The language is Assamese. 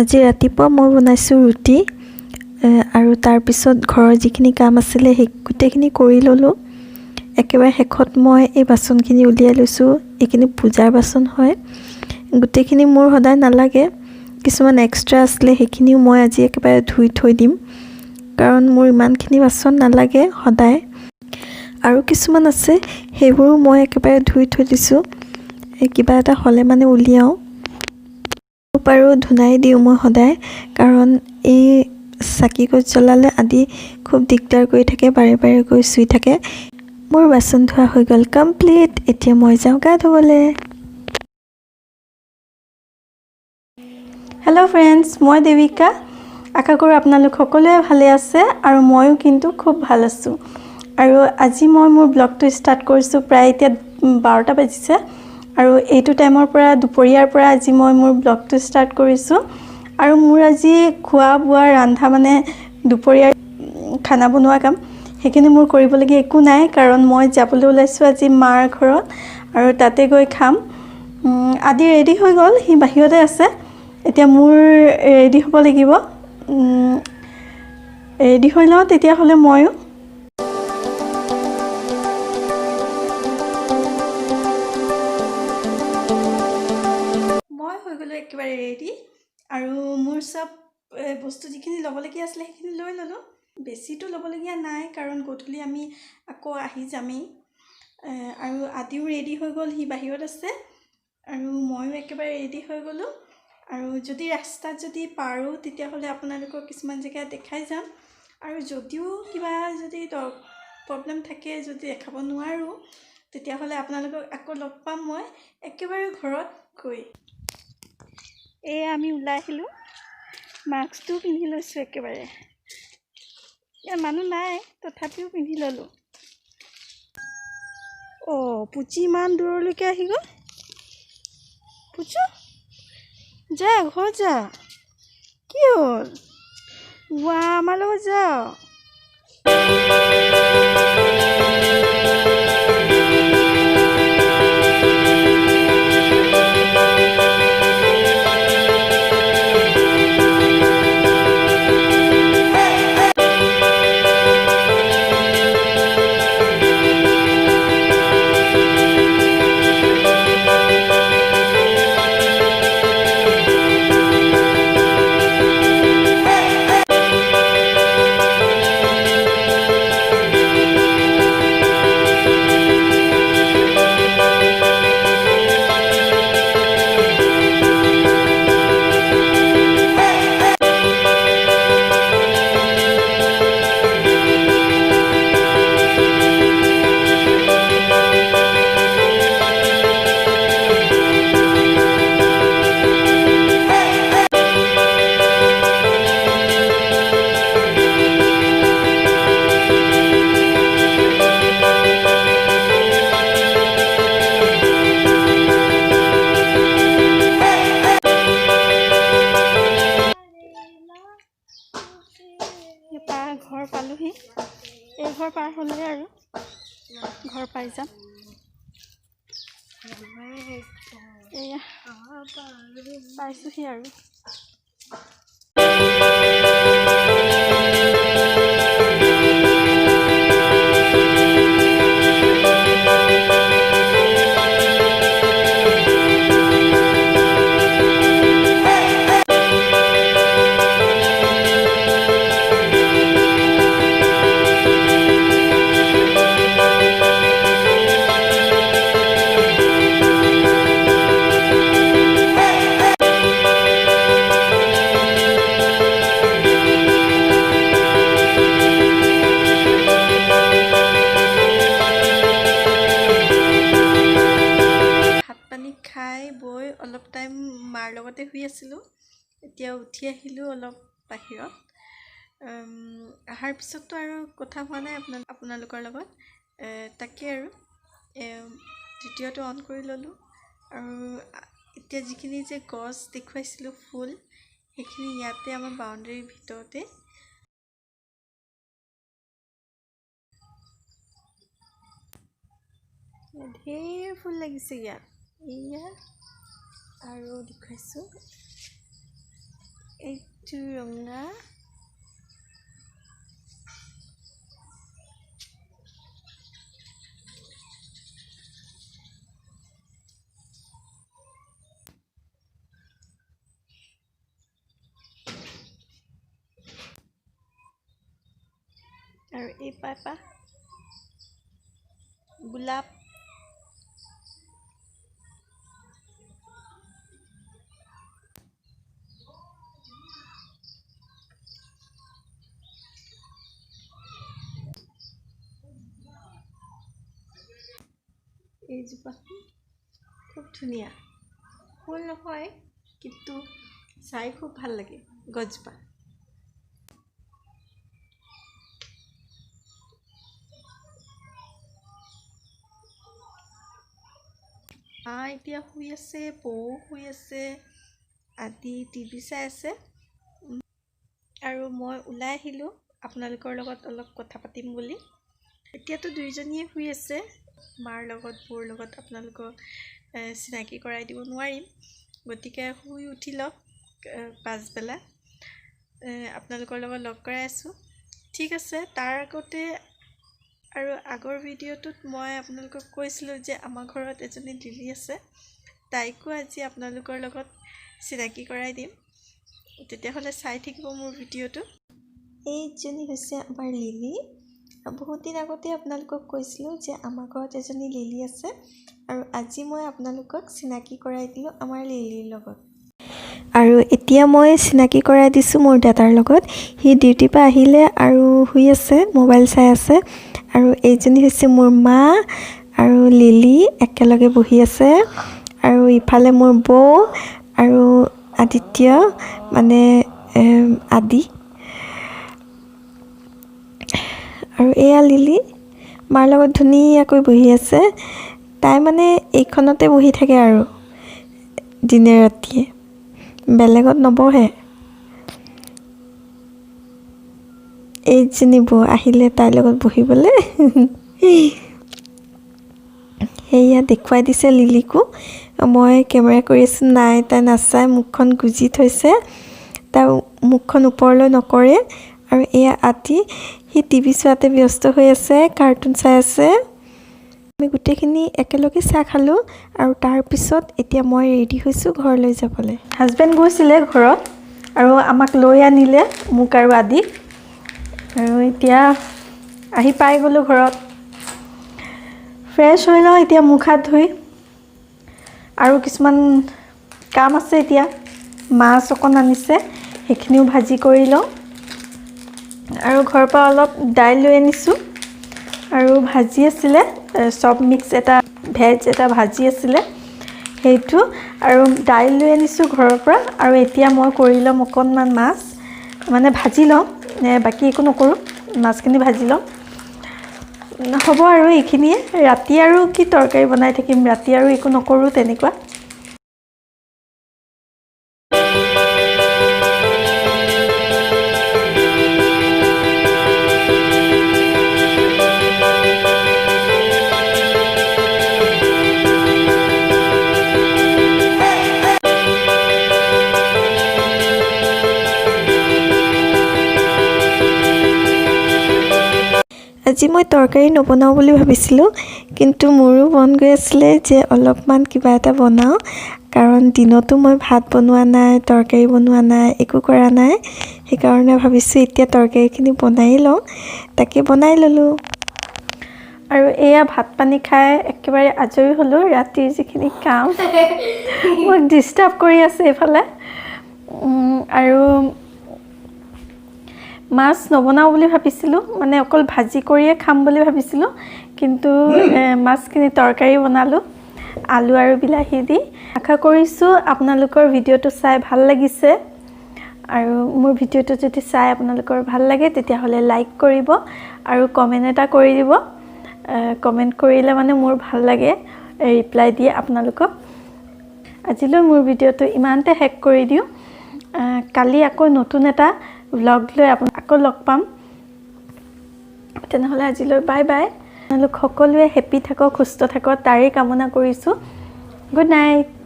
আজি ৰাতিপুৱা মই বনাইছোঁ ৰুটি আৰু তাৰপিছত ঘৰৰ যিখিনি কাম আছিলে সেই গোটেইখিনি কৰি ল'লোঁ। একেবাৰে শেষত মই এই বাচনখিনি উলিয়াই লৈছোঁ। এইখিনি পূজাৰ বাচন হয়, গোটেইখিনি মোৰ সদায় নালাগে, কিছুমান এক্সট্ৰা আছিলে সেইখিনিও মই আজি একেবাৰে ধুই থৈ দিম, কাৰণ মোৰ ইমানখিনি বাচন নালাগে সদায়। আৰু কিছুমান আছে সেইবোৰো মই একেবাৰে ধুই থৈ দিছোঁ, কিবা এটা হ'লে মানে উলিয়াওঁ। পাৰোঁ ধুনাই দিওঁ মই সদায়, কাৰণ এই চাকি গছ জ্বলালে আদি খুব দিগদাৰ কৰি থাকে, বাৰে বাৰে গৈ চুই থাকে। মোৰ বাচন ধোৱা হৈ গ'ল কমপ্লিট। এতিয়া মই যাওঁ গা ধুবলৈ। হেল্ল' ফ্ৰেণ্ডছ, মই দেৱিকা। আশা কৰোঁ আপোনালোক সকলোৱে ভালে আছে আৰু ময়ো কিন্তু খুব ভাল আছোঁ। আৰু আজি মই মোৰ ব্লগটো ষ্টাৰ্ট কৰিছোঁ প্ৰায় এতিয়া 12টা বাজিছে আৰু এইটো টাইমৰ পৰা দুপৰীয়াৰ পৰা আজি মই মোৰ ব্লগটো ষ্টাৰ্ট কৰিছোঁ। আৰু মোৰ আজি খোৱা বোৱা ৰন্ধা মানে দুপৰীয়াৰ খানা বনোৱা কাম সেইখিনি মোৰ কৰিবলগীয়া একো নাই, কাৰণ মই যাবলৈ ওলাইছোঁ আজি মাৰ ঘৰত আৰু তাতে গৈ খাম। আদি ৰেডি হৈ গ'ল, সি বাহিৰতে আছে। এতিয়া মোৰ ৰেডি হ'ব লাগিব, ৰেডি হৈ লওঁ তেতিয়াহ'লে ময়ো। মই হৈ গ'লোঁ একেবাৰে ৰেডি আৰু মোৰ চব বস্তু যিখিনি ল'বলগীয়া আছিলে সেইখিনি লৈ ল'লোঁ। বেছিতো ল'বলগীয়া নাই, কাৰণ গধূলি আমি আকৌ আহি যামেই। আৰু আদিও ৰেডি হৈ গ'ল, সি বাহিৰত আছে আৰু ময়ো একেবাৰে ৰেডি হৈ গ'লোঁ। আৰু যদি ৰাস্তাত যদি পাৰোঁ তেতিয়াহ'লে আপোনালোকক কিছুমান জেগা দেখাই যাম, আৰু যদিও কিবা যদি প্ৰব্লেম থাকে যদি দেখাব নোৱাৰোঁ তেতিয়াহ'লে আপোনালোকক আকৌ লগ পাম মই একেবাৰে ঘৰত গৈ। এয়া আমি ওলাই আহিলোঁ, মাস্কটোও পিন্ধি লৈছোঁ একেবাৰে। ইয়াত মানুহ নাই তথাপিও পিন্ধি ল'লোঁ। অঁ পুচি ইমান দূৰলৈকে আহি গ'ল। পুচু যা ঘৰ যা, কি হ'ল? ৱা আমাৰ লগত যাওঁ। ঘৰ পালোহি, এই ঘৰ পাৰ হ'লে আৰু ঘৰ পাই যাম। এয়া পাইছোঁহি আৰু। খাই বৈ অলপ টাইম মাৰ লগতে শুই আছিলোঁ, এতিয়া উঠি আহিলোঁ অলপ বাহিৰত। অহাৰ পিছততো আৰু কথা হোৱা নাই আপোনালোকৰ লগত, তাকে আৰু ভিডিঅ'টো অন কৰি ল'লোঁ। আৰু এতিয়া যিখিনি যে গছ দেখুৱাইছিলোঁ ফুল, সেইখিনি ইয়াতে আমাৰ বাউণ্ডেৰীৰ ভিতৰতে। ঢেৰ ফুল লাগিছে ইয়াত। এয়া আৰু দেখুৱাইছোঁ, এইটো ৰঙা। আৰু এই পাপা গোলাপ। এইজোপা খুব ধুনীয়া, ফুল নহয় কিন্তু চাই খুব ভাল লাগে গছজোপা। মা এতিয়া শুই আছে, বৌ শুই আছে, আদি টিভি চাই আছে আৰু মই ওলাই আহিলোঁ আপোনালোকৰ লগত অলপ কথা পাতিম বুলি। এতিয়াতো দুইজনীয়ে শুই আছে, মাৰ লগত বৌৰ লগত আপোনালোকক চিনাকি কৰাই দিব নোৱাৰিম, গতিকে শুই উঠি লওক, পাছবেলা আপোনালোকৰ লগত লগ কৰাই আছোঁ। ঠিক আছে, তাৰ আগতে আৰু আগৰ ভিডিঅ'টোত মই আপোনালোকক কৈছিলোঁ যে আমাৰ ঘৰত এজনী লিলি আছে, তাইকো আজি আপোনালোকৰ লগত চিনাকি কৰাই দিম। তেতিয়াহ'লে চাই থাকিব মোৰ ভিডিঅ'টো। এইজনী হৈছে আমাৰ লিলি। বহুত দিন আগতে আপোনালোকক কৈছিলোঁ যে আমাৰ ঘৰত এজনী লিলি আছে আৰু আজি মই আপোনালোকক চিনাকি কৰাই দিলোঁ আমাৰ লিলিৰ লগত। আৰু এতিয়া মই চিনাকি কৰাই দিছোঁ মোৰ দাদাৰ লগত। সি ডিউটিৰ পৰা আহিলে আৰু শুই আছে, মোবাইল চাই আছে। আৰু এইজনী হৈছে মোৰ মা আৰু লিলি একেলগে বহি আছে। আৰু ইফালে মোৰ বৌ আৰু আদিত্য, মানে আদি। আৰু এয়া লিলি মাৰ লগত ধুনীয়াকৈ বহি আছে। তাই মানে এইখনতে বহি থাকে আৰু দিনে ৰাতিয়ে, বেলেগত নবহে। এইজনী বৌ আহিলে তাইৰ লগত বহিবলৈ। সেয়া দেখুৱাই দিছে লিলিকো। মই কেমেৰা কৰি আছোঁ, নাই তাই নাচাই, মুখখন গুজি থৈছে, তাই মুখখন ওপৰলৈ নকৰে। আৰু এয়া আদি, সি টিভি চোৱাতে ব্যস্ত হৈ আছে, কাৰ্টুন চাই আছে। আমি গোটেইখিনি একেলগে চাহ খালোঁ আৰু তাৰপিছত এতিয়া মই ৰেডি হৈছোঁ ঘৰলৈ যাবলৈ। হাজবেণ্ড গৈছিলে ঘৰত আৰু আমাক লৈ আনিলে, মোক আৰু আদিক। আৰু এতিয়া আহি পাই গ'লোঁ ঘৰত, ফ্ৰেছ হৈ লওঁ এতিয়া, মুখ হাত ধুই। আৰু কিছুমান কাম আছে এতিয়া, মাছ অকণ আনিছে, সেইখিনিও ভাজি কৰি লওঁ। আৰু ঘৰৰ পৰা অলপ দাইল লৈ আনিছোঁ আৰু ভাজি আছিলে, চব মিক্স এটা ভেজ এটা ভাজি আছিলে সেইটো, আৰু দাইল লৈ আনিছোঁ ঘৰৰ পৰা। আৰু এতিয়া মই কৰি ল'ম অকণমান মাছ, মানে ভাজি ল'ম, বাকী একো নকৰোঁ, মাছখিনি ভাজি ল'ম, হ'ব আৰু এইখিনিয়ে। ৰাতি আৰু কি তৰকাৰী বনাই থাকিম, ৰাতি আৰু একো নকৰোঁ তেনেকুৱা। আজি মই তৰকাৰী নবনাওঁ বুলি ভাবিছিলোঁ, কিন্তু মোৰো মন গৈ আছিলে যে অলপমান কিবা এটা বনাওঁ, কাৰণ দিনতো মই ভাত বনোৱা নাই, তৰকাৰী বনোৱা নাই, একো কৰা নাই। সেইকাৰণে ভাবিছোঁ এতিয়া তৰকাৰীখিনি বনাই লওঁ, তাকে বনাই ল'লোঁ। আৰু এয়া ভাত পানী খাই একেবাৰে আজৰি হ'লোঁ। ৰাতিৰ যিখিনি কাম মোক ডিষ্টাৰ্ব কৰি আছে এইফালে। আৰু মাছ নবনাওঁ বুলি ভাবিছিলোঁ, মানে অকল ভাজি কৰিয়ে খাম বুলি ভাবিছিলোঁ, কিন্তু মাছখিনি তৰকাৰী বনালোঁ আলু আৰু বিলাহী দি। আশা কৰিছোঁ আপোনালোকৰ ভিডিঅ'টো চাই ভাল লাগিছে। আৰু মোৰ ভিডিঅ'টো যদি চাই আপোনালোকৰ ভাল লাগে তেতিয়াহ'লে লাইক কৰিব আৰু কমেণ্ট এটা কৰি দিব। কমেণ্ট কৰিলে মানে মোৰ ভাল লাগে, ৰিপ্লাই দিয়ে আপোনালোকক। আজিলৈ মোৰ ভিডিঅ'টো ইমানতে শেষ কৰি দিওঁ। কালি আকৌ নতুন এটা ভ্লগ লৈ আপোনাক আকৌ লগ পাম। তেনেহ'লে আজিলৈ বাই বাই। আপোনালোক সকলোৱে হেপী থাকক, সুস্থ থাকক, তাৰেই কামনা কৰিছোঁ। Good night.